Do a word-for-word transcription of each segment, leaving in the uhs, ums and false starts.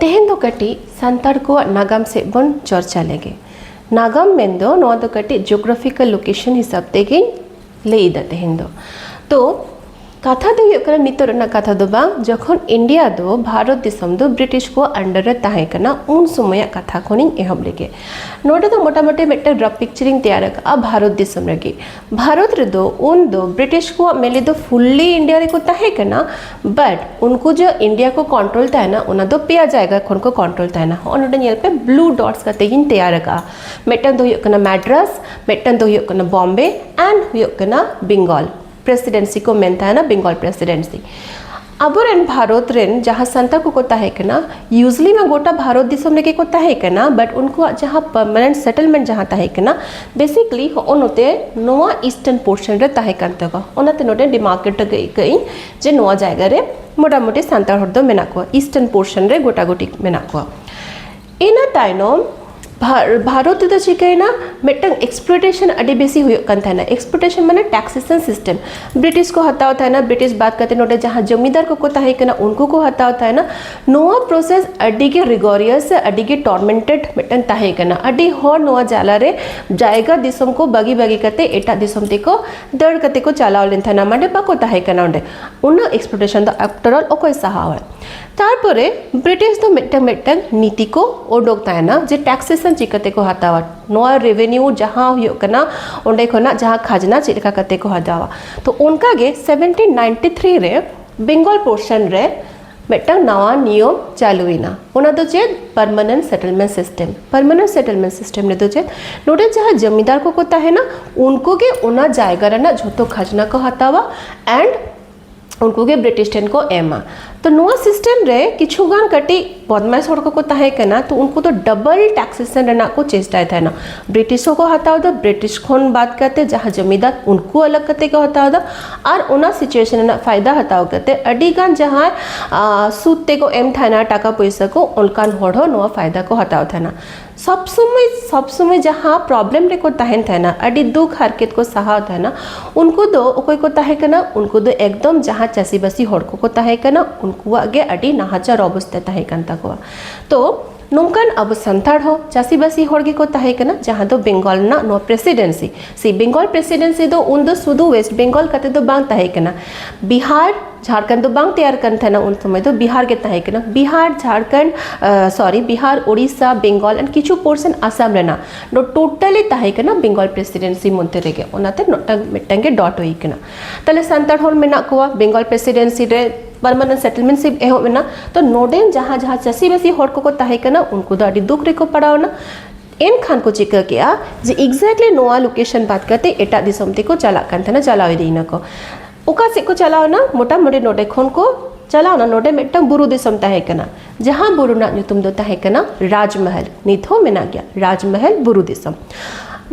ᱛᱮᱦᱮᱧ ᱫᱚ ᱠᱟᱹᱴᱤᱡ ᱥᱟᱱᱛᱟᱲ ᱠᱚᱣᱟᱜ ᱱᱟᱜᱟᱢ ᱥᱮᱫ ᱵᱚᱱ ᱪᱚᱨᱪᱟ ᱞᱮᱜᱮ᱾ ᱱᱟᱜᱟᱢ ᱢᱮᱱᱫᱚ ᱱᱚᱣᱟ ᱫᱚ ᱠᱟᱹᱴᱤᱡ geographical location ᱦᱤᱥᱟᱹᱵ ᱛᱮᱜᱮᱧ ᱞᱟᱹᱭ ᱮᱫᱟ ᱛᱮᱦᱮᱧ ᱫᱚ᱾ ᱛᱚ ᱠᱟᱛᱷᱟ ᱫᱚ ᱦᱩᱭᱩᱜ ᱠᱟᱱᱟ, ᱱᱤᱛᱚᱜ ᱨᱮᱱᱟᱜ ᱠᱟᱛᱷᱟ ᱫᱚ ᱵᱟᱝ, ᱡᱚᱠᱷᱚᱱ ᱤᱱᱰᱤᱭᱟ ᱫᱚ, ᱵᱷᱟᱨᱚᱛ ᱫᱤᱥᱚᱢ ᱫᱚ ᱵᱨᱤᱴᱤᱥ ᱠᱚᱣᱟᱜ under ᱨᱮ ᱛᱟᱦᱮᱸ ᱠᱟᱱᱟ, ᱩᱱ ᱥᱚᱢᱚᱭᱟᱜ ᱠᱟᱛᱷᱟ ᱠᱷᱚᱱᱤᱧ ᱮᱦᱚᱵ ᱞᱮᱜᱮ᱾ ᱱᱚᱰᱮ ᱫᱚ ᱢᱚᱴᱟᱢᱩᱴᱤ ᱢᱤᱫᱴᱮᱱ rough picture ᱤᱧ ᱛᱮᱭᱟᱨ ᱟᱠᱟᱫᱼᱟ ᱵᱷᱟᱨᱚᱛ ᱫᱤᱥᱚᱢ ᱨᱮᱜᱮ᱾ ᱵᱷᱟᱨᱚᱛ ᱨᱮᱫᱚ ᱩᱱ ᱫᱚ ᱵᱨᱤᱴᱤᱥ ᱠᱚᱣᱟᱜ mainly ᱫᱚ fully ᱤᱱᱰᱤᱭᱟ ᱨᱮᱠᱚ ᱛᱟᱦᱮᱸ ᱠᱟᱱᱟ, but ᱩᱱᱠᱩ ᱡᱮ ᱤᱱᱰᱤᱭᱟ ᱠᱚ control ᱛᱟᱦᱮᱱᱟ, ᱚᱱᱟ ᱫᱚ ᱯᱮᱭᱟ ᱡᱟᱭᱜᱟ ᱠᱷᱚᱱ ᱠᱚ control ᱛᱟᱦᱮᱱᱟ᱾ ᱦᱚᱸᱜᱼᱚ ᱱᱚᱰᱮ ᱧᱮᱞ ᱯᱮ, blue dots ᱠᱟᱛᱮ ᱜᱤᱧ ᱛᱮᱭᱟᱨ ᱟᱠᱟᱫᱼᱟ᱾ ᱢᱤᱫᱴᱟᱝ ᱫᱚ ᱦᱩᱭᱩᱜ ᱠᱟᱱᱟ ᱢᱟᱫᱽᱨᱟᱥ, ᱢᱤᱫᱴᱟᱝ ᱫᱚ ᱦᱩᱭᱩᱜ ᱠᱟᱱᱟ ᱵᱚᱢᱵᱮ, and ᱦᱩᱭᱩᱜ ᱠᱟᱱᱟ ᱵᱮᱝᱜᱚᱞ᱾ presidency ᱠᱚ ᱢᱮᱱ ᱛᱟᱦᱮᱱᱟ, ᱵᱮᱝᱜᱚᱞ presidency᱾ ᱟᱵᱚᱨᱮᱱ ᱵᱷᱟᱨᱚᱛ ᱨᱮᱱ ᱡᱟᱦᱟᱸ ᱥᱟᱱᱛᱟᱲ ᱠᱚᱠᱚ ᱛᱟᱦᱮᱸ ᱠᱟᱱᱟ, usually ᱢᱟ ᱜᱚᱴᱟ ᱵᱷᱟᱨᱚᱛ ᱫᱤᱥᱚᱢ ᱨᱮᱜᱮ ᱠᱚ ᱛᱟᱦᱮᱸ ᱠᱟᱱᱟ, but ᱩᱱᱠᱩᱣᱟᱜ ᱡᱟᱦᱟᱸ permanent settlement ᱡᱟᱦᱟᱸ ᱛᱟᱦᱮᱸ ᱠᱟᱱᱟ, basically ᱦᱚᱸᱜᱼᱚ ᱱᱚᱛᱮ ᱱᱚᱣᱟ eastern portion ᱨᱮ ᱛᱟᱦᱮᱸ ᱠᱟᱱ ᱛᱟᱠᱚᱣᱟ᱾ ᱚᱱᱟᱛᱮ ᱱᱚᱰᱮ demarcate ᱟᱠᱟᱫ ᱟᱹᱧ ᱡᱮ ᱱᱚᱣᱟ ᱡᱟᱭᱜᱟ ᱨᱮ ᱢᱚᱴᱟᱢᱩᱴᱤ ᱥᱟᱱᱛᱟᱲ ᱦᱚᱲ ᱫᱚ ᱢᱮᱱᱟᱜ ᱠᱚᱣᱟ, eastern portion ᱨᱮ ᱜᱚᱴᱟ ᱜᱩᱴᱤ ᱢᱮᱱᱟᱜ ᱠᱚᱣᱟ᱾ ᱤᱱᱟᱹ ᱛᱟᱭᱱᱚᱢ ᱵᱷᱟ-, ᱵᱷᱟᱨᱚᱛ ᱨᱮᱫᱚ ᱪᱤᱠᱟᱹᱭᱮᱱᱟ, ᱢᱤᱫᱴᱟᱝ exploitation ᱟᱹᱰᱤ ᱵᱮᱥᱤ ᱦᱩᱭᱩᱜ ᱠᱟᱱ ᱛᱟᱦᱮᱱᱟ᱾ exploitation ᱢᱟᱱᱮ taxation system᱾ ᱵᱨᱤᱴᱤᱥ ᱠᱚ ᱦᱟᱛᱟᱣ ᱛᱟᱦᱮᱱᱟ, ᱵᱨᱤᱴᱤᱥ ᱵᱟᱫ ᱠᱟᱛᱮ ᱱᱚᱰᱮ ᱡᱟᱦᱟᱸ ᱡᱚᱢᱤᱫᱟᱨ ᱠᱚᱠᱚ ᱛᱟᱦᱮᱸ ᱠᱟᱱᱟ, ᱩᱱᱠᱩ ᱠᱚ ᱦᱟᱛᱟᱣ ᱛᱟᱦᱮᱱᱟ᱾ ᱱᱚᱣᱟ process ᱟᱹᱰᱤ ᱜᱮ rigorous ᱥᱮ ᱟᱹᱰᱤ ᱜᱮ tormented ᱢᱤᱫᱴᱟᱝ ᱛᱟᱦᱮᱸ ᱠᱟᱱᱟ᱾ ᱟᱹᱰᱤ ᱦᱚᱲ ᱱᱚᱣᱟ ᱡᱟᱞᱟ ᱨᱮ ᱡᱟᱭᱜᱟ ᱫᱤᱥᱚᱢ ᱠᱚ ᱵᱟᱹᱜᱤ ᱵᱟᱹᱜᱤ ᱠᱟᱛᱮ ᱮᱴᱟᱜ ᱫᱤᱥᱚᱢ ᱛᱮᱠᱚ ᱫᱟᱹᱲ ᱠᱟᱛᱮ ᱠᱚ ᱪᱟᱞᱟᱣ ᱞᱮᱱ ᱛᱟᱦᱮᱱᱟ, ᱢᱟᱱᱮ ᱵᱟᱠᱚ ᱛᱟᱦᱮᱸ ᱠᱟᱱᱟ ᱚᱸᱰᱮ᱾ ᱩᱱᱟᱹᱜ exploitation ᱫᱚ after all ᱚᱠᱚᱭ ᱥᱟᱦᱟᱣᱟᱭ? ᱛᱟᱨᱯᱚᱨᱮ ᱵᱨᱤᱴᱤᱥ ᱫᱚ ᱢᱤᱫᱴᱟᱝ ᱢᱤᱫᱴᱟᱝ ᱱᱤᱛᱤ ᱠᱚ ᱩᱰᱩᱠ ᱛᱟᱦᱮᱱᱟ ᱡᱮ taxation ᱪᱤᱠᱟᱹᱛᱮ ᱠᱚ ᱦᱟᱛᱟᱣᱟ, ᱱᱚᱣᱟ revenue ᱡᱟᱦᱟᱸ ᱦᱩᱭᱩᱜ ᱠᱟᱱᱟ ᱚᱸᱰᱮ ᱠᱷᱚᱱᱟᱜ ᱡᱟᱦᱟᱸ ᱠᱷᱟᱡᱽᱱᱟ ᱪᱮᱫ ᱞᱮᱠᱟ ᱠᱟᱛᱮ ᱠᱚ ᱦᱟᱛᱟᱣᱟ᱾ ᱛᱚ ᱚᱱᱠᱟ ᱜᱮ seventeen ninety three ᱨᱮ ᱵᱮᱝᱜᱚᱞ portion ᱨᱮ ᱢᱤᱫᱴᱟᱝ ᱱᱟᱣᱟ ᱱᱤᱭᱚᱢ ᱪᱟᱹᱞᱩᱭᱮᱱᱟ᱾ ᱚᱱᱟ ᱫᱚ ᱪᱮᱫ? Permanent settlement system᱾ Permanent settlement system ᱨᱮᱫᱚ ᱪᱮᱫ? ᱱᱚᱰᱮ ᱡᱟᱦᱟᱸ ᱡᱚᱢᱤᱫᱟᱨ ᱠᱚᱠᱚ ᱛᱟᱦᱮᱱᱟ, ᱩᱱᱠᱩ ᱜᱮ ᱚᱱᱟ ᱡᱟᱭᱜᱟ ᱨᱮᱱᱟᱜ ᱡᱷᱚᱛᱚ ᱠᱷᱟᱡᱽᱱᱟ ᱠᱚ ᱦᱟᱛᱟᱣᱟ and ᱩᱱᱠᱩ ᱜᱮ ᱵᱨᱤᱴᱤᱥ ᱴᱷᱮᱱ ᱠᱚ ᱮᱢᱟ᱾ ᱛᱚ ᱱᱚᱣᱟ system ᱨᱮ ᱠᱤᱪᱷᱩ ᱜᱟᱱ ᱠᱟᱹᱴᱤᱡ ᱵᱚᱫᱢᱟᱭᱤᱥ ᱦᱚᱲ ᱠᱚᱠᱚ ᱛᱟᱦᱮᱸ ᱠᱟᱱᱟ, ᱛᱚ ᱩᱱᱠᱩ ᱫᱚ double taxation ᱨᱮᱱᱟᱜ ᱠᱚ ᱪᱮᱥᱴᱟᱭ ᱛᱟᱦᱮᱱᱟ᱾ ᱵᱨᱤᱴᱤᱥ ᱦᱚᱸᱠᱚ ᱦᱟᱛᱟᱣ ᱮᱫᱟ, ᱵᱨᱤᱴᱤᱥ ᱠᱷᱚᱱ ᱵᱟᱫ ᱠᱟᱛᱮ ᱡᱟᱦᱟᱸ ᱡᱚᱢᱤᱫᱟᱨ, ᱩᱱᱠᱩ ᱟᱞᱟᱜᱽ ᱠᱟᱛᱮ ᱠᱚ ᱦᱟᱛᱟᱣ ᱮᱫᱟ, ᱟᱨ ᱚᱱᱟ situation ᱨᱮᱱᱟᱜ ᱯᱷᱟᱭᱫᱟ ᱦᱟᱛᱟᱣ ᱠᱟᱛᱮ ᱟᱹᱰᱤ ᱜᱟᱱ ᱡᱟᱦᱟᱸᱭ, ᱟᱸ, ᱥᱩᱫ ᱛᱮᱠᱚ ᱮᱢ ᱛᱟᱦᱮᱱᱟ ᱴᱟᱠᱟ ᱯᱚᱭᱥᱟ ᱠᱚ, ᱚᱱᱠᱟᱱ ᱦᱚᱲ ᱦᱚᱸ ᱱᱚᱣᱟ ᱯᱷᱟᱭᱫᱟ ᱠᱚ ᱦᱟᱛᱟᱣ ᱛᱟᱦᱮᱱᱟ᱾ ᱥᱚᱵ ᱥᱚᱢᱚᱭ ᱥᱚᱵ ᱥᱚᱢᱚᱭ ᱡᱟᱦᱟᱸ ᱯᱨᱚᱵᱞᱮᱢ ᱨᱮᱠᱚ ᱛᱟᱦᱮᱱ ᱛᱟᱦᱮᱱᱟ, ᱟᱹᱰᱤ ᱫᱩᱠ ᱦᱟᱨᱠᱮᱛ ᱠᱚ ᱥᱟᱦᱟᱣ ᱛᱟᱦᱮᱱᱟ, ᱩᱱᱠᱩ ᱫᱚ ᱚᱠᱚᱭ ᱠᱚ ᱛᱟᱦᱮᱸ ᱠᱟᱱᱟ? ᱩᱱᱠᱩ ᱫᱚ ᱮᱠᱫᱚᱢ ᱡᱟᱦᱟᱸ ᱪᱟᱹᱥᱤᱵᱟᱹᱥᱤ ᱦᱚᱲ ᱠᱚᱠᱚ ᱛᱟᱦᱮᱸ ᱠᱟᱱᱟ, ᱩᱱᱠᱩᱣᱟᱜ ᱜᱮ ᱟᱹᱰᱤ ᱱᱟᱦᱟᱪᱟᱨ ᱚᱵᱚᱥᱛᱟ ᱛᱟᱦᱮᱸ ᱠᱟᱱ ᱛᱟᱠᱚᱣᱟ᱾ ᱛᱚ ᱱᱚᱝᱠᱟᱱ ᱟᱵᱚ ᱥᱟᱱᱛᱟᱲ ᱦᱚᱸ ᱪᱟᱹᱥᱤᱵᱟᱹᱥᱤ ᱦᱚᱲ ᱜᱮᱠᱚ ᱛᱟᱦᱮᱸ ᱠᱟᱱᱟ, ᱡᱟᱦᱟᱸ ᱫᱚ ᱵᱮᱝᱜᱚᱞ ᱨᱮᱱᱟᱜ ᱱᱚᱣᱟ ᱯᱨᱮᱥᱤᱰᱮᱱᱥᱤ, ᱥᱮ ᱵᱮᱝᱜᱚᱞ ᱯᱨᱮᱥᱤᱰᱮᱱᱥᱤ ᱫᱚ ᱩᱱᱫᱚ ᱥᱩᱫᱷᱩ ᱳᱭᱮᱥᱴ ᱵᱮᱝᱜᱚᱞ ᱠᱟᱛᱮ ᱫᱚ ᱵᱟᱝ ᱛᱟᱦᱮᱸ ᱠᱟᱱᱟ, ᱵᱤᱦᱟᱨ ᱡᱷᱟᱲᱠᱷᱚᱸᱰ ᱫᱚ ᱵᱟᱝ ᱛᱮᱭᱟᱨ ᱠᱟᱱ ᱛᱟᱦᱮᱱᱟ, ᱩᱱ ᱥᱚᱢᱚᱭ ᱫᱚ ᱵᱤᱦᱟᱨ ᱜᱮ ᱛᱟᱦᱮᱸ ᱠᱟᱱᱟ᱾ ᱵᱤᱦᱟᱨ, ᱡᱷᱟᱲᱠᱷᱚᱸᱰ, ᱥᱚᱨᱤ, ᱵᱤᱦᱟᱨ, ᱳᱰᱤᱥᱟ, ᱵᱮᱝᱜᱚᱞ and ᱠᱤᱪᱷᱩ ᱯᱳᱨᱥᱚᱱ ᱟᱥᱟᱢ ᱨᱮᱱᱟᱜ, ᱱᱚᱣᱟ ᱴᱳᱴᱟᱞᱤ ᱛᱟᱦᱮᱸ ᱠᱟᱱᱟ ᱵᱮᱝᱜᱚᱞ ᱯᱨᱮᱥᱤᱰᱮᱱᱥᱤ ᱢᱚᱫᱽᱫᱷᱮ ᱨᱮᱜᱮ, ᱚᱱᱟᱛᱮ ᱢᱤᱫᱴᱟᱝ ᱢᱤᱫᱴᱟᱝ ᱜᱮ ᱰᱚᱴ ᱦᱩᱭ ᱠᱟᱱᱟ᱾ ᱛᱟᱦᱞᱮ ᱥᱟᱱᱛᱟᱲ ᱦᱚᱲ ᱢᱮᱱᱟᱜ ᱠᱚᱣᱟ ᱵᱮᱝᱜᱚᱞ ᱯᱨᱮᱥᱤᱰᱮᱱᱥᱤ ᱨᱮ, ᱯᱟᱨᱢᱟᱱᱮᱱᱴ ᱥᱮᱴᱮᱞᱢᱮᱱᱴᱥᱤᱯ ᱮᱦᱚᱵ ᱮᱱᱟ᱾ ᱛᱚ ᱱᱚᱰᱮᱱ ᱡᱟᱦᱟᱸ ᱡᱟᱦᱟᱸ ᱪᱟᱹᱥᱤᱵᱟᱹᱥᱤ ᱦᱚᱲ ᱠᱚᱠᱚ ᱛᱟᱦᱮᱸ ᱠᱟᱱᱟ, ᱩᱱᱠᱩ ᱫᱚ ᱟᱹᱰᱤ ᱫᱩᱠ ᱨᱮᱠᱚ ᱯᱟᱲᱟᱣ ᱮᱱᱟ᱾ ᱮᱱᱠᱷᱟᱱ ᱠᱚ ᱪᱤᱠᱟᱹ ᱠᱮᱜᱼᱟ ᱡᱮ exactly ᱱᱚᱣᱟ ᱞᱳᱠᱮᱥᱚᱱ ᱵᱟᱫ ᱠᱟᱛᱮ ᱮᱴᱟᱜ ᱫᱤᱥᱚᱢ ᱛᱮᱠᱚ ᱪᱟᱞᱟᱜ ᱠᱟᱱ ᱛᱟᱦᱮᱱᱟ, ᱪᱟᱞᱟᱣ ᱤᱫᱤᱭᱮᱱᱟ ᱠᱚ᱾ ᱚᱠᱟ ᱥᱮᱫ ᱠᱚ ᱪᱟᱞᱟᱣ ᱮᱱᱟ? ᱢᱚᱴᱟᱢᱩᱴᱤ ᱱᱚᱰᱮ ᱠᱷᱚᱱ ᱠᱚ ᱪᱟᱞᱟᱣ ᱮᱱᱟ᱾ ᱱᱚᱰᱮ ᱢᱤᱫᱴᱟᱝ ᱵᱩᱨᱩ ᱫᱤᱥᱚᱢ ᱛᱟᱦᱮᱸ ᱠᱟᱱᱟ, ᱡᱟᱦᱟᱸ ᱵᱩᱨᱩ ᱨᱮᱱᱟᱜ ᱧᱩᱛᱩᱢ ᱫᱚ ᱛᱟᱦᱮᱸ ᱠᱟᱱᱟ ᱨᱟᱡᱽᱢᱟᱦᱟᱞ, ᱱᱤᱛ ᱦᱚᱸ ᱢᱮᱱᱟᱜ ᱜᱮᱭᱟ ᱨᱟᱡᱽᱢᱟᱦᱟᱞ ᱵᱩᱨᱩ ᱫᱤᱥᱚᱢ᱾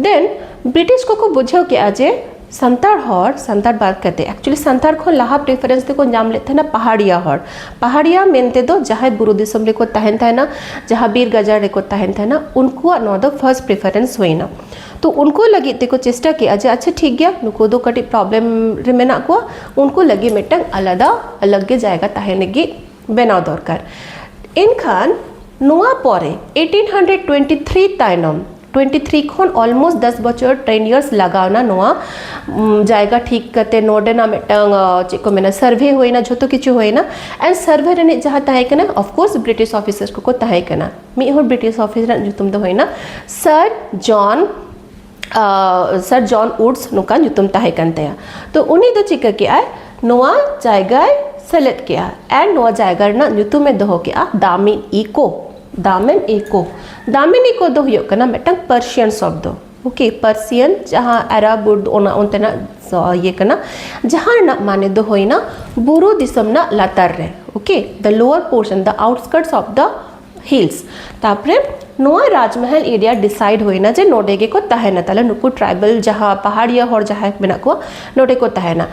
ᱫᱮᱱ ᱵᱨᱤᱴᱤᱥ ᱠᱚᱠᱚ ᱵᱩᱡᱷᱟᱹᱣ ᱠᱮᱜᱼᱟ ᱡᱮ ᱥᱟᱱᱛᱟᱲ ᱦᱚᱲ, ᱥᱟᱱᱛᱟᱲ ᱵᱟᱫ ᱠᱟᱛᱮ, actually ᱥᱟᱱᱛᱟᱲ ᱠᱷᱚᱱ ᱞᱟᱦᱟ ᱯᱨᱮᱯᱷᱟᱨᱮᱱᱥ ᱫᱚᱠᱚ ᱧᱟᱢ ᱞᱮᱫ ᱛᱟᱦᱮᱱᱟ ᱯᱟᱦᱟᱲᱤᱭᱟ ᱦᱚᱲ᱾ ᱯᱟᱦᱟᱲᱤᱭᱟ ᱢᱮᱱᱛᱮ ᱫᱚ ᱡᱟᱦᱟᱸᱭ ᱵᱩᱨᱩ ᱫᱤᱥᱚᱢ ᱨᱮᱠᱚ ᱛᱟᱦᱮᱱ ᱛᱟᱦᱮᱱᱟ, ᱡᱟᱦᱟᱸ ᱵᱤᱨ ᱜᱟᱡᱟᱲ ᱨᱮᱠᱚ ᱛᱟᱦᱮᱱ ᱛᱟᱦᱮᱱᱟ, ᱩᱱᱠᱩᱣᱟᱜ ᱱᱚᱣᱟ ᱫᱚ ᱯᱷᱟᱨᱥᱴ ᱯᱨᱮᱯᱷᱟᱨᱮᱱᱥ ᱦᱩᱭᱱᱟ᱾ ᱛᱚ ᱩᱱᱠᱩ ᱞᱟᱹᱜᱤᱫ ᱛᱮᱠᱚ ᱪᱮᱥᱴᱟ ᱠᱮᱜᱼᱟ ᱡᱮ ᱟᱪᱪᱷᱟ ᱴᱷᱤᱠ ᱜᱮᱭᱟ, ᱱᱩᱠᱩ ᱫᱚ ᱠᱟᱹᱴᱤᱡ ᱯᱨᱚᱵᱞᱮᱢ ᱨᱮ ᱢᱮᱱᱟᱜ ᱠᱚᱣᱟ, ᱩᱱᱠᱩ ᱞᱟᱹᱜᱤᱫ ᱢᱤᱫᱴᱟᱝ ᱟᱞᱟᱫᱟ ᱟᱞᱟᱜᱽ ᱜᱮ ᱡᱟᱭᱜᱟ ᱛᱟᱦᱮᱸ ᱞᱟᱹᱜᱤᱫ ᱵᱮᱱᱟᱣ ᱫᱚᱨᱠᱟᱨ᱾ ᱮᱱᱠᱷᱟᱱ ᱱᱚᱣᱟ ᱯᱚᱨᱮ eighteen hundred twenty three ᱛᱟᱭᱱᱚᱢ, twenty three ᱠᱷᱚᱱ almost ᱫᱚᱥ ᱵᱚᱪᱷᱚᱨ, ten years ᱞᱟᱜᱟᱣᱱᱟ ᱱᱚᱣᱟ ᱩᱢ, ᱡᱟᱭᱜᱟ ᱴᱷᱤᱠ ᱠᱟᱛᱮ, ᱱᱚᱰᱮᱱᱟᱜ ᱢᱤᱫᱴᱟᱝ ᱟᱸ, ᱪᱮᱫ ᱠᱚ ᱢᱮᱱᱟ, ᱥᱟᱨᱵᱷᱮ ᱦᱩᱭᱱᱟ, ᱡᱷᱚᱛᱚ ᱠᱤᱪᱷᱩ ᱦᱩᱭᱱᱟ᱾ ᱮᱱ ᱥᱟᱨᱵᱷᱮ ᱨᱤᱱᱤᱡ ᱡᱟᱦᱟᱸ ᱛᱟᱦᱮᱸ ᱠᱟᱱᱟ, ᱚᱯᱷᱠᱳᱨᱥ ᱵᱨᱤᱴᱤᱥ ᱚᱯᱷᱤᱥᱟᱨ ᱠᱚᱠᱚ ᱛᱟᱦᱮᱸ ᱠᱟᱱᱟ᱾ ᱢᱤᱫ ᱦᱚᱲ ᱵᱨᱤᱴᱤᱥ ᱚᱯᱷᱤᱥᱟᱨ ᱨᱮᱱᱟᱜ ᱧᱩᱛᱩᱢ ᱫᱚ ᱦᱩᱭᱱᱟ ᱥᱟᱨ ᱡᱚᱱ ᱥᱟᱨ ᱡᱚᱱ ᱩᱰᱥ, ᱱᱚᱝᱠᱟ ᱧᱩᱛᱩᱢ ᱛᱟᱦᱮᱸ ᱠᱟᱱ ᱛᱟᱭᱟ᱾ ᱛᱚ ᱩᱱᱤ ᱫᱚ ᱪᱤᱠᱟᱹ ᱠᱮᱜᱼᱟᱭ? ᱱᱚᱣᱟ ᱡᱟᱭᱜᱟᱭ ᱥᱮᱞᱮᱫ ᱠᱮᱜᱼᱟ᱾ ᱮᱱ ᱱᱚᱣᱟ ᱡᱟᱭᱜᱟ ᱨᱮᱱᱟᱜ ᱧᱩᱛᱩᱢᱮ ᱫᱚᱦᱚ ᱠᱮᱜᱼᱟ ᱫᱟᱢᱤᱱ ᱤᱠᱳ᱾ ᱫᱟᱢᱤᱱ ᱤᱠᱳ, ᱫᱟᱢᱤᱱ ᱤᱠᱳ ᱫᱚ ᱦᱩᱭᱩᱜ ᱠᱟᱱᱟ ᱢᱤᱫᱴᱟᱝ ᱯᱟᱨᱥᱤᱭᱟᱱ ᱥᱚᱵᱫᱚ᱾ ᱳᱠᱮ, ᱯᱟᱨᱥᱤᱭᱟᱱ ᱡᱟᱦᱟᱸ ᱟᱨᱟᱵ ᱩᱨᱫᱩ, ᱚᱱᱟ ᱚᱱᱛᱮᱱᱟᱜ ᱥᱚ- ᱤᱭᱟᱹ ᱠᱟᱱᱟ, ᱡᱟᱦᱟᱸ ᱨᱮᱱᱟᱜ ᱢᱟᱱᱮ ᱫᱚ ᱦᱩᱭᱱᱟ ᱵᱩᱨᱩ ᱫᱤᱥᱚᱢ ᱨᱮᱱᱟᱜ ᱞᱟᱛᱟᱨ ᱨᱮ᱾ Okay, the lower portion, the outskirts of the Hills. ᱛᱟᱨᱯᱚᱨᱮ ᱱᱚᱣᱟ ᱨᱟᱡᱽᱢᱟᱦᱟᱞ ᱮᱨᱤᱭᱟ ᱰᱤᱥᱟᱭᱤᱰ ᱦᱩᱭᱱᱟ ᱡᱮ ᱱᱚᱰᱮ ᱜᱮᱠᱚ ᱛᱟᱦᱮᱱᱟ, ᱛᱟᱦᱞᱮ ᱱᱩᱠᱩ ᱴᱨᱟᱭᱵᱟᱞ ᱡᱟᱦᱟᱸ ᱯᱟᱦᱟᱲᱤᱭᱟᱹ ᱦᱚᱲ ᱡᱟᱦᱟᱸᱭ ᱢᱮᱱᱟᱜ ᱠᱚᱣᱟ ᱱᱚᱰᱮ ᱠᱚ ᱛᱟᱦᱮᱱᱟ᱾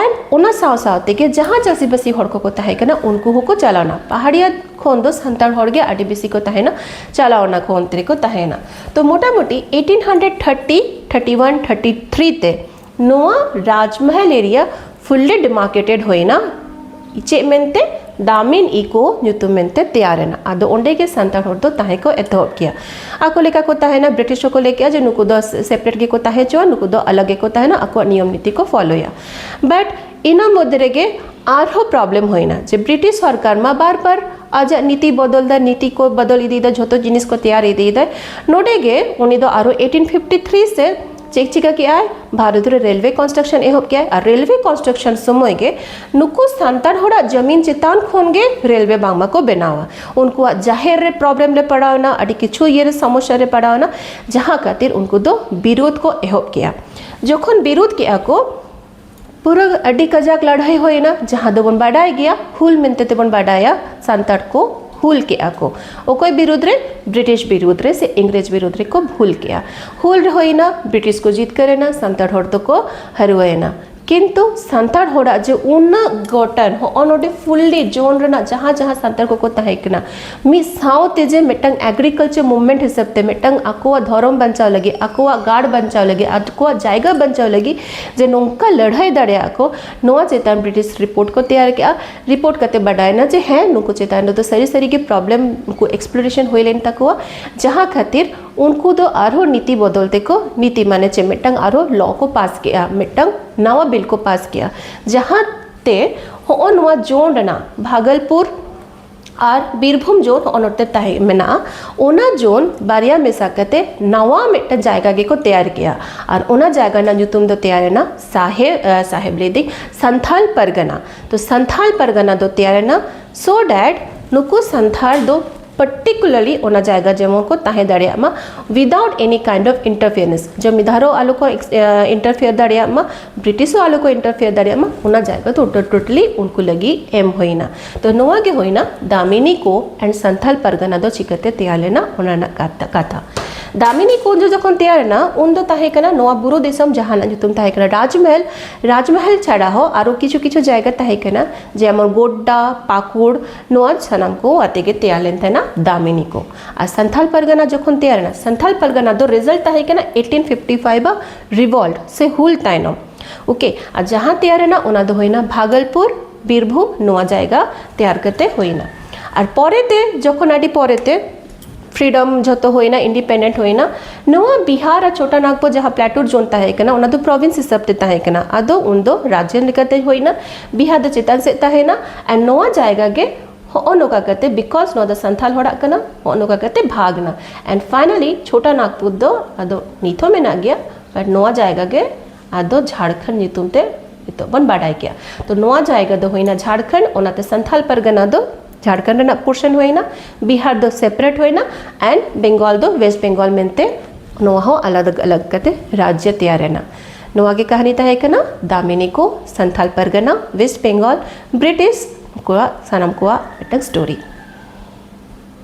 ᱮᱱᱰ ᱚᱱᱟ ᱥᱟᱶ ᱥᱟᱶ ᱛᱮᱜᱮ ᱡᱟᱦᱟᱸ ᱪᱟᱹᱥᱤᱵᱟᱹᱥᱤ ᱦᱚᱲ ᱠᱚᱠᱚ ᱛᱟᱦᱮᱸ ᱠᱟᱱᱟ ᱩᱱᱠᱩ ᱦᱚᱸᱠᱚ ᱪᱟᱞᱟᱣᱱᱟ᱾ ᱯᱟᱦᱟᱲᱤᱭᱟᱹ ᱠᱷᱚᱱ ᱫᱚ ᱥᱟᱱᱛᱟᱲ ᱦᱚᱲ ᱜᱮ ᱟᱹᱰᱤ ᱵᱮᱥᱤ ᱠᱚ ᱛᱟᱦᱮᱱᱟ, ᱪᱟᱞᱟᱣ ᱚᱱᱟ ᱠᱚ ᱚᱱᱛᱮ ᱨᱮᱠᱚ ᱛᱟᱦᱮᱱᱟ᱾ ᱛᱚ ᱢᱚᱴᱟᱢᱩᱴᱤ eighteen hundred thirty, thirty one, thirty three ᱛᱮ ᱱᱚᱣᱟ ᱨᱟᱡᱽᱢᱟᱦᱟᱞ ᱮᱨᱤᱭᱟ ᱯᱷᱩᱞᱞᱤ ᱰᱤᱢᱟᱨᱠᱮᱴᱮᱰ ᱦᱩᱭᱱᱟ᱾ ᱪᱮᱫ ᱢᱮᱱᱛᱮ? ᱫᱟᱢᱤᱱ ᱤᱠᱳ ᱧᱩᱛᱩᱢ ᱢᱮᱱᱛᱮ ᱛᱮᱭᱟᱨ ᱮᱱᱟ᱾ ᱟᱫᱚ ᱚᱸᱰᱮ ᱜᱮ ᱥᱟᱱᱛᱟᱲ ᱦᱚᱲ ᱫᱚ ᱛᱟᱦᱮᱸ ᱠᱚ ᱮᱛᱚᱦᱚᱵ ᱠᱮᱭᱟ᱾ ᱟᱠᱚ ᱞᱮᱠᱟ ᱠᱚ ᱛᱟᱦᱮᱱᱟ᱾ ᱵᱨᱤᱴᱤᱥ ᱦᱚᱸᱠᱚ ᱞᱟᱹᱭ ᱠᱮᱜᱼᱟ ᱡᱮ ᱱᱩᱠᱩ ᱫᱚ ᱥᱮᱯᱟᱨᱮᱴ ᱜᱮᱠᱚ ᱛᱟᱦᱮᱸ ᱦᱚᱪᱚᱣᱟ, ᱱᱩᱠᱩ ᱫᱚ ᱟᱞᱟᱜᱽ ᱜᱮᱠᱚ ᱛᱟᱦᱮᱱᱟ, ᱟᱠᱚᱣᱟᱜ ᱱᱤᱭᱚᱢ ᱱᱤᱛᱤ ᱠᱚ ᱯᱷᱚᱞᱳᱭᱟ᱾ ᱵᱟᱴ ᱤᱱᱟᱹ ᱢᱚᱫᱽᱫᱷᱮ ᱨᱮᱜᱮ ᱟᱨᱦᱚᱸ ᱯᱨᱚᱵᱞᱮᱢ ᱦᱩᱭᱱᱟ ᱡᱮ ᱵᱨᱤᱴᱤᱥ ᱥᱚᱨᱠᱟᱨ ᱢᱟ ᱵᱟᱨ ᱵᱟᱨ ᱟᱡᱟᱜ ᱱᱤᱛᱤ ᱵᱚᱫᱚᱞ ᱫᱟ, ᱱᱤᱛᱤ ᱠᱚ ᱵᱚᱫᱚᱞ ᱤᱫᱤᱭᱮᱫᱟ, ᱡᱷᱚᱛᱚ ᱡᱤᱱᱤᱥ ᱠᱚ ᱛᱮᱭᱟᱨ ᱤᱫᱤᱭᱮᱫᱟ᱾ ᱱᱚᱰᱮ ᱜᱮ ᱩᱱᱤ ᱫᱚ ᱟᱨᱚ eighteen fifty three ᱥᱮ ᱪᱮᱫ ᱪᱤᱠᱟ ᱠᱮᱜᱼᱟᱭ, ᱵᱷᱟᱨᱚᱛ ᱨᱮ ᱨᱮᱞᱣᱮ ᱠᱚᱱᱥᱴᱨᱟᱠᱥᱚᱱ ᱮᱦᱚᱵ ᱠᱮᱜᱼᱟᱭ᱾ ᱟᱨ ᱨᱮᱞᱣᱮ ᱠᱚᱱᱥᱴᱨᱟᱠᱥᱚᱱ ᱥᱚᱢᱚᱭ ᱜᱮ ᱱᱩᱠᱩ ᱥᱟᱱᱛᱟᱲ ᱦᱚᱲᱟᱜ ᱡᱚᱢᱤᱱ ᱪᱮᱛᱟᱱ ᱠᱷᱚᱱ ᱜᱮ ᱨᱮᱞᱣᱮ ᱵᱟᱝᱢᱟ ᱠᱚ ᱵᱮᱱᱟᱣᱟ᱾ ᱩᱱᱠᱩᱣᱟᱜ ᱡᱟᱦᱮᱨ ᱨᱮ ᱯᱨᱚᱵᱞᱮᱢ ᱨᱮ ᱯᱟᱲᱟᱣ ᱮᱱᱟ, ᱟᱹᱰᱤ ᱠᱤᱪᱷᱩ ᱤᱭᱟᱹ ᱨᱮ ᱥᱚᱢᱚᱥᱥᱟ ᱨᱮ ᱯᱟᱲᱟᱣ ᱮᱱᱟ, ᱡᱟᱦᱟᱸ ᱠᱷᱟᱹᱛᱤᱨ ᱩᱱᱠᱩ ᱫᱚ ᱵᱤᱨᱳᱫᱷ ᱠᱚ ᱮᱦᱚᱵ ᱠᱮᱜᱼᱟ᱾ ᱡᱚᱠᱷᱚᱱ ᱵᱤᱨᱳᱫᱷ ᱠᱮᱜᱼᱟ ᱠᱚ, ᱯᱩᱨᱟᱹ ᱟᱹᱰᱤ ᱠᱟᱡᱟᱠ ᱞᱟᱹᱲᱦᱟᱹᱭ ᱦᱩᱭᱱᱟ, ᱡᱟᱦᱟᱸ ᱫᱚᱵᱚᱱ ᱵᱟᱰᱟᱭ ᱜᱮᱭᱟ, ᱦᱩᱞ ᱢᱮᱱᱛᱮ ᱛᱮᱵᱚᱱ ᱵᱟᱰᱟᱭᱟ᱾ ᱥᱟᱱᱛᱟᱲ ᱠᱚ ᱦᱩᱞ ᱠᱮᱜᱼᱟ ᱠᱚ᱾ ᱚᱠᱚᱭ ᱵᱤᱨᱩᱫᱽ ᱨᱮ? ᱵᱨᱤᱴᱤᱥ ᱵᱤᱨᱩᱫᱽ ᱨᱮ ᱥᱮ ᱤᱝᱨᱮᱡᱽ ᱵᱤᱨᱩᱫᱽ ᱨᱮᱠᱚ ᱦᱩᱞ ᱠᱮᱜᱼᱟ᱾ ᱦᱩᱞ ᱦᱩᱭᱱᱟ, ᱵᱨᱤᱴᱤᱥ ᱠᱚ ᱡᱤᱛᱠᱟᱹᱨ ᱮᱱᱟ, ᱥᱟᱱᱛᱟᱲ ᱦᱚᱲ ᱫᱚᱠᱚ ᱦᱟᱹᱨᱣᱟᱹᱭᱮᱱᱟ᱾ ᱠᱤᱱᱛᱩ ᱥᱟᱱᱛᱟᱲ ᱦᱚᱲᱟᱜ ᱡᱮ ᱩᱱᱟᱹᱜ ᱜᱚᱴᱟᱱ, ᱦᱚᱸᱜᱼᱚ ᱱᱚᱰᱮ ᱯᱷᱩᱞᱞᱤ ᱡᱳᱱ ᱨᱮᱱᱟᱜ ᱡᱟᱦᱟᱸ ᱡᱟᱦᱟᱸ ᱥᱟᱱᱛᱟᱲ ᱠᱚᱠᱚ ᱛᱟᱦᱮᱸ ᱠᱟᱱᱟ, ᱢᱤᱫ ᱥᱟᱶᱛᱮ ᱡᱮ ᱢᱤᱫᱴᱟᱝ ᱮᱜᱽᱨᱤᱠᱟᱞᱪᱟᱨ ᱢᱩᱵᱷᱢᱮᱱᱴ ᱦᱤᱥᱟᱹᱵ ᱛᱮ ᱢᱤᱫᱴᱟᱝ ᱟᱠᱚᱣᱟᱜ ᱫᱷᱚᱨᱚᱢ ᱵᱟᱧᱪᱟᱣ ᱞᱟᱹᱜᱤᱫ, ᱟᱠᱚᱣᱟᱜ ᱜᱟᱲ ᱵᱟᱧᱪᱟᱣ ᱞᱟᱹᱜᱤᱫ, ᱟᱠᱚᱣᱟᱜ ᱡᱟᱭᱜᱟ ᱵᱟᱧᱪᱟᱣ ᱞᱟᱹᱜᱤᱫ ᱡᱮ ᱱᱚᱝᱠᱟ ᱞᱟᱹᱲᱦᱟᱹᱭ ᱫᱟᱲᱮᱭᱟᱜᱼᱟ ᱠᱚ, ᱱᱚᱣᱟ ᱪᱮᱛᱟᱱ ᱵᱨᱤᱴᱤᱥ ᱨᱤᱯᱳᱨᱴ ᱠᱚ ᱛᱮᱭᱟᱨ ᱠᱮᱜᱼᱟ᱾ ᱨᱤᱯᱳᱨᱴ ᱠᱟᱛᱮ ᱵᱟᱰᱟᱭᱮᱱᱟ ᱡᱮ ᱦᱮᱸ, ᱱᱩᱠᱩ ᱪᱮᱛᱟᱱ ᱨᱮᱫᱚ ᱥᱟᱹᱨᱤ ᱥᱟᱹᱨᱤ ᱜᱮ ᱯᱨᱚᱵᱞᱮᱢ, ᱩᱱᱠᱩ ᱮᱠᱥᱯᱞᱳᱨᱮᱥᱚᱱ ᱦᱩᱭ ᱞᱮᱱ ᱛᱟᱠᱚᱣᱟ, ᱡᱟᱦᱟᱸ ᱠᱷᱟᱹᱛᱤᱨ ᱩᱱᱠᱩ ᱫᱚ ᱟᱨᱦᱚᱸ ᱱᱤᱛᱤ ᱵᱚᱫᱚᱞ ᱛᱮᱠᱚ, ᱱᱤᱛᱤ ᱢᱟᱱᱮ ᱪᱮᱫ, ᱢᱤᱫᱴᱟᱝ ᱟᱨᱦᱚᱸ ᱞᱚ ᱠᱚ ᱯᱟᱥ ᱠᱮᱜᱼᱟ, ᱢᱤᱫᱴᱟᱝ ᱱᱟᱣᱟ ᱵᱤᱞ ᱠᱚ ᱯᱟᱥ ᱠᱮᱜᱼᱟ, ᱡᱟᱦᱟᱸ ᱛᱮ ᱦᱚᱸᱜᱼᱚ ᱱᱚᱣᱟ ᱡᱳᱱ ᱨᱮᱱᱟᱜ ᱵᱷᱟᱜᱚᱞᱯᱩᱨ ᱟᱨ ᱵᱤᱨᱵᱷᱩᱢ ᱡᱳᱱ ᱦᱚᱸᱜᱼᱚ ᱱᱚᱛᱮ ᱛᱟᱦᱮᱸ ᱢᱮᱱᱟᱜᱼᱟ, ᱚᱱᱟ ᱡᱳᱱ ᱵᱟᱨᱭᱟ ᱢᱮᱥᱟ ᱠᱟᱛᱮ ᱱᱟᱣᱟ ᱢᱤᱫᱴᱟᱝ ᱡᱟᱭᱜᱟ ᱜᱮᱠᱚ ᱛᱮᱭᱟᱨ ᱠᱮᱜᱼᱟ᱾ ᱟᱨ ᱚᱱᱟ ᱡᱟᱭᱜᱟ ᱨᱮᱱᱟᱜ ᱧᱩᱛᱩᱢ ᱫᱚ ᱛᱮᱭᱟᱨ ᱮᱱᱟ ᱥᱟᱦᱮᱵ, ᱟᱸ, ᱥᱟᱦᱮᱵ ᱞᱟᱹᱭᱫᱟᱹᱧ, ᱥᱟᱱᱛᱷᱟᱞ ᱯᱟᱨᱜᱟᱱᱟ᱾ ᱛᱚ ᱥᱟᱱᱛᱷᱟᱞ ᱯᱟᱨᱜᱟᱱᱟ ᱫᱚ ᱛᱮᱭᱟᱨ ᱮᱱᱟ so that ᱱᱩᱠᱩ ᱥᱟᱱᱛᱷᱟᱞ ᱫᱚ particularly ᱚᱱᱟ ᱡᱟᱭᱜᱟ ᱡᱮᱢᱚᱱ ᱠᱚ ᱛᱟᱦᱮᱸ ᱫᱟᱲᱮᱭᱟᱜ ᱢᱟ without any kind of interference, ᱡᱚᱢᱤᱫᱟᱨ ᱦᱚᱸ ᱟᱞᱚ ᱠᱚ interfere ᱫᱟᱲᱮᱭᱟᱜ ᱢᱟ, ᱵᱨᱤᱴᱤᱥ ᱦᱚᱸ ᱟᱞᱚ ᱠᱚ interfere ᱫᱟᱲᱮᱭᱟᱜ ᱢᱟ, ᱚᱱᱟ ᱡᱟᱭᱜᱟ ᱫᱚ totally ᱩᱱᱠᱩ ᱞᱟᱹᱜᱤᱫ ᱮᱢ ᱦᱩᱭᱱᱟ᱾ ᱛᱚ ᱱᱚᱣᱟ ᱜᱮ ᱦᱩᱭᱱᱟ ᱫᱟᱢᱤᱱᱤ ᱠᱳ and ᱥᱟᱱᱛᱷᱟᱞ ᱯᱟᱨᱜᱟᱱᱟ ᱫᱚ ᱪᱤᱠᱟᱹᱛᱮ ᱛᱮᱭᱟᱨ ᱞᱮᱱᱟ ᱚᱱᱟ ᱨᱮᱱᱟᱜ ᱠᱟᱛᱷᱟ᱾ ᱫᱟᱢᱤᱱᱤ ᱠᱳ ᱫᱚ ᱡᱚᱠᱷᱚᱱ ᱛᱮᱭᱟᱨ ᱮᱱᱟ, ᱩᱱ ᱫᱚ ᱛᱟᱦᱮᱸ ᱠᱟᱱᱟ ᱱᱚᱣᱟ ᱵᱩᱨᱩ ᱫᱤᱥᱚᱢ ᱡᱟᱦᱟᱸ ᱨᱮᱱᱟᱜ ᱧᱩᱛᱩᱢ ᱛᱟᱦᱮᱸ ᱠᱟᱱᱟ ᱨᱟᱡᱽᱢᱚᱦᱚᱞ᱾ ᱨᱟᱡᱽᱢᱚᱦᱚᱞ ᱪᱷᱟᱲᱟ ᱦᱚᱸ ᱟᱨᱚ ᱠᱤᱪᱷᱩ ᱠᱤᱪᱷᱩ ᱡᱟᱭᱜᱟ ᱛᱟᱦᱮᱸ ᱠᱟᱱᱟ, ᱡᱮᱢᱚᱱ ᱜᱳᱰᱰᱟ, ᱯᱟᱠᱩᱲ, ᱱᱚᱣᱟ ᱥᱟᱱᱟᱢ ᱠᱚ ᱟᱛᱮ ᱜᱮ ᱛᱮᱭᱟᱨ ᱞᱮᱱ ᱛᱟᱦᱮᱱᱟ ᱫᱟᱢᱤᱱᱤ ᱠᱳ᱾ ᱟᱨ ᱥᱟᱱᱛᱷᱟᱞ ᱯᱟᱨᱜᱟᱱᱟ ᱡᱚᱠᱷᱚᱱ ᱛᱮᱭᱟᱨ ᱮᱱᱟ, ᱥᱟᱱᱛᱷᱟᱞ ᱯᱟᱨᱜᱟᱱᱟ ᱫᱚ result ᱛᱟᱦᱮᱸ ᱠᱟᱱᱟ eighteen fifty five ᱨᱮ revolt ᱥᱮ ᱦᱩᱞ ᱛᱟᱭᱱᱚᱢ᱾ OK, ᱟᱨ ᱡᱟᱦᱟᱸ ᱛᱮᱭᱟᱨ ᱮᱱᱟ ᱚᱱᱟ ᱫᱚ ᱦᱩᱭᱱᱟ ᱵᱷᱟᱜᱚᱞᱯᱩᱨ, ᱵᱤᱨᱵᱷᱩᱢ, ᱱᱚᱣᱟ ᱡᱟᱭᱜᱟ ᱛᱮᱭᱟᱨ ᱠᱟᱛᱮ ᱦᱩᱭᱱᱟ᱾ ᱟᱨ ᱯᱚᱨᱮᱛᱮ ᱡᱚᱠᱷᱚᱱ ᱟᱹᱰᱤ ᱯᱚᱨᱮᱛᱮ freedom ᱡᱷᱚᱛᱚ ᱦᱩᱭᱱᱟ, independent ᱦᱩᱭᱱᱟ, ᱱᱚᱣᱟ ᱵᱤᱦᱟᱨ ᱟᱨ ᱪᱷᱳᱴᱟ ᱱᱟᱜᱽᱯᱩᱨ ᱡᱟᱦᱟᱸ plateau zone ᱛᱟᱦᱮᱸ ᱠᱟᱱᱟ, ᱚᱱᱟ ᱫᱚ province ᱦᱤᱥᱟᱹᱵ ᱛᱮ ᱛᱟᱦᱮᱸ ᱠᱟᱱᱟ᱾ ᱟᱫᱚ ᱩᱱᱫᱚ ᱨᱟᱡᱽᱡᱚ ᱞᱮᱠᱟᱛᱮ ᱦᱩᱭᱱᱟ, ᱵᱤᱦᱟᱨ ᱫᱚ ᱪᱮᱛᱟᱱ ᱥᱮᱫ ᱛᱟᱦᱮᱸᱱᱟ᱾ ᱟᱨ ᱱᱚᱣᱟ ᱡᱟᱭᱜᱟ ᱜᱮ ᱦᱚᱸᱜᱼᱚ ᱱᱚᱝᱠᱟ ᱠᱟᱛᱮ, because ᱱᱚᱣᱟ ᱫᱚ ᱥᱟᱱᱛᱷᱟᱞ ᱦᱚᱲᱟᱜ ᱠᱟᱱᱟ, ᱦᱚᱸᱜᱼᱚ ᱱᱚᱝᱠᱟ ᱠᱟᱛᱮ ᱵᱷᱟᱜᱽ ᱮᱱᱟ᱾ And finally ᱪᱷᱳᱴᱟ ᱱᱟᱜᱽᱯᱩᱨ ᱫᱚ ᱟᱫᱚ ᱱᱤᱛ ᱦᱚᱸ ᱢᱮᱱᱟᱜ ᱜᱮᱭᱟ, but ᱱᱚᱣᱟ ᱡᱟᱭᱜᱟ ᱜᱮ ᱟᱫᱚ ᱡᱷᱟᱲᱠᱷᱚᱸᱰ ᱧᱩᱛᱩᱢ ᱛᱮ ᱱᱤᱛᱚᱜ ᱵᱚᱱ ᱵᱟᱰᱟᱭ ᱜᱮᱭᱟ᱾ ᱛᱚ ᱱᱚᱣᱟ ᱡᱟᱭᱜᱟ ᱫᱚ ᱦᱩᱭᱱᱟ ᱡᱷᱟᱲᱠᱷᱚᱸᱰ, ᱚᱱᱟᱛᱮ ᱥᱟᱱᱛᱷᱟᱞ ᱯᱟᱨᱜᱟᱱᱟ ᱫᱚ ᱡᱷᱟᱲᱠᱷᱚᱸᱰ ᱨᱮᱱᱟᱜ portion ᱦᱩᱭᱱᱟ, ᱵᱤᱦᱟᱨ ᱫᱚ separate ᱦᱩᱭᱱᱟ, and ᱵᱮᱝᱜᱚᱞ ᱫᱚ ᱳᱭᱮᱥᱴ ᱵᱮᱝᱜᱚᱞ ᱢᱮᱱᱛᱮ ᱱᱚᱣᱟ ᱦᱚᱸ ᱟᱞᱟᱫᱟ ᱟᱞᱟᱜᱽ ᱠᱟᱛᱮ ᱨᱟᱡᱽᱡᱚ ᱛᱮᱭᱟᱨ ᱮᱱᱟ᱾ ᱱᱚᱣᱟ ᱜᱮ ᱠᱟᱹᱦᱱᱤ ᱛᱟᱦᱮᱸ ᱠᱟᱱᱟ ᱫᱟᱢᱤᱱᱤ ᱠᱳ, ᱥᱟᱱᱛᱷᱟᱞ ᱯᱟᱨᱜᱟᱱᱟ, ᱳᱭᱮᱥᱴ ᱵᱮᱝᱜᱚᱞ, ᱵᱨᱤᱴᱤᱥ, ᱩᱱᱠᱩᱣᱟᱜ ᱥᱟᱱᱟᱢ ᱠᱚᱣᱟᱜ ᱢᱤᱫᱴᱟᱝ story᱾